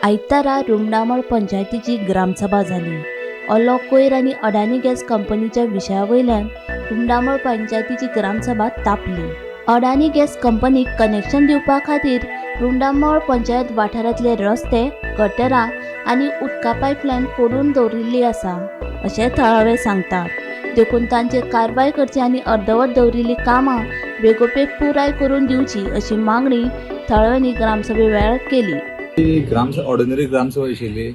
आयतारा रुमडामळ पंचायतीची ग्रामसभा जाली. ओलो कोयर आनी अडानी गॅस कंपनीच्या विशया वयल्यान रुमडामळ पंचायतीची ग्रामसभा तापली. अडानी गॅस कंपनीक कनेक्शन दिवपा खातीर रुमडामळ पंचायत वाठारांतले रस्ते, गटरां आनी उदका पायपलायन फोडून दवरिल्ली आसा, अशें थळावे सांगतात. देखून तांचेर कारवाय करची आनी अर्दवट दवरिल्लीं कामां बेगोबेग पुराय करून दिवची, अशी मागणी थळाव्यांनी ग्रामसभे वेळार केली. ही ग्राम ऑर्डिनरी ग्रामसभा आशिल्ली.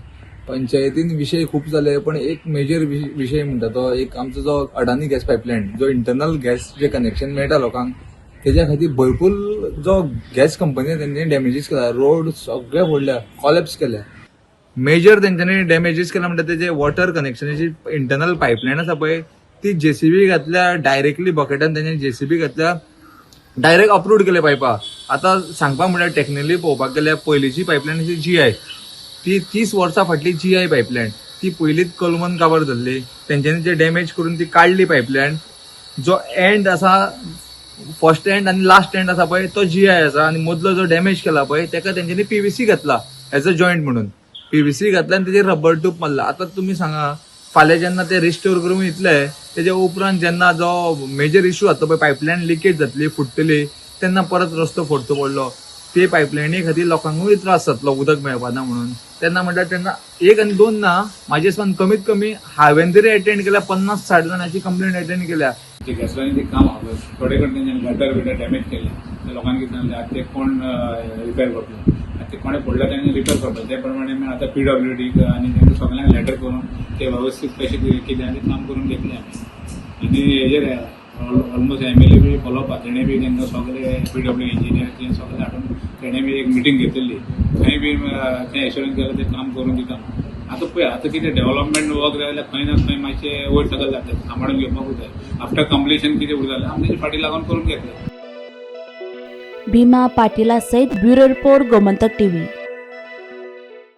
पंचायतीन विशय खूब जाले, पण एक मेजर विशय म्हणटा तो एक आमचो जो अडानी गॅस पायपलायन, जो इंटरनल गॅस जे कनेक्शन मेळटा लोकांक, तेज्या खातीर भरपूर जो गॅस कंपनी तेंच्यांनी डॅमेजीस केला. रोड सगळे फोडल्या, कॉलेप्स केल्या. मेजर तेंच्यांनी डॅमेजीस केला म्हणटा तेजे वॉटर कनेक्शनाची इंटरनल पायपलायन आसा पळय, ती जेसीबी घातल्या. डायरेक्टली बकेटान तेंच्यांनी जेसीबी घातल्या, डायरेक्ट अपरूट केले पायपां. आतां सांगपा म्हणल्यार, टेक्निकली पळोवपाक गेल्यार पयलींची पायपलायन अशी जीआय, ती 30 वर्सां फाटली जीआय पायपलायन, ती पयलींच कलमन काबार जाल्ली. तेंच्यांनी जे डॅमेज करून ती काडली पायपलायन. जो एंड आसा, फर्स्ट एंड आनी लास्ट एंड आसा पळय, तो जीआय आसा आनी मदलो जो डॅमेज केला पळय, तेका तेंच्यांनी पीव्हीसी घातला एज अ जॉयंट म्हणून. पीव्हीसी घातला आनी तेजेर रबर ट्यूब मारला. आतां तुमी सांगा, फाल्यां जेन्ना ते रिस्टोर करून येतले, तेज्या उपरांत जेन्ना जो मेजर इशू जातलो पळय, पायपलायन लिकेज जातली, फुट्टली, तेन्ना परत रस्तो फोडचो पडलो. ते पायपलायनी खातीर लोकांकूय त्रास जातलो, उदक मेळपाना म्हणून. तेन्ना म्हणल्यार तेन्ना एक आनी दोन ना, म्हाजे हिसपान कमीत कमी हांवें तरी एटेंड केल्या 50-60 जाणांची कंप्लेंट एटेंड केल्या. जे गॅसलायनी काम आहा, थोडे कडेन तेंच्यांनी गटर बिटर डॅमेज केले. ते लोकांक कितें सांगलें, आतां ते कोण रिपेर करतलो? आतां ते कोणें पडला तेंकां रिपेर करतलो. ते प्रमाणे आमी आतां पीडब्ल्यूडीक आनी तांकां सगळ्यांक लेटर करून ते वेवस्थीत कशें कितें आनी काम करून घेतले आमी. आनी हेजेर ऑलमोस्ट एमएलए बी फॉलोअप, तेणें बी तांकां सगळे पीडब्ल्यू इंजिनियर ते सगळे हाडून तेणें बी एक मिटींग घेतिल्ली. थंय बी तें एश्योरन्स केलें, तें काम करून दिता. आतां पळय, आतां कितें डेव्हलपमेंट वर्क जाल्यार खंय ना खंय मातशें वयर सकयल जाता, सांबाळून घेवपाकूच जाय. आफ्टर कंप्लिशन कितें उरता जाल्यार आमी तेजे फाटी लागून करून घेतलें. भीमा पाटिला सहित ब्युरो रिपोर्ट, गोमंतक टीव्ही.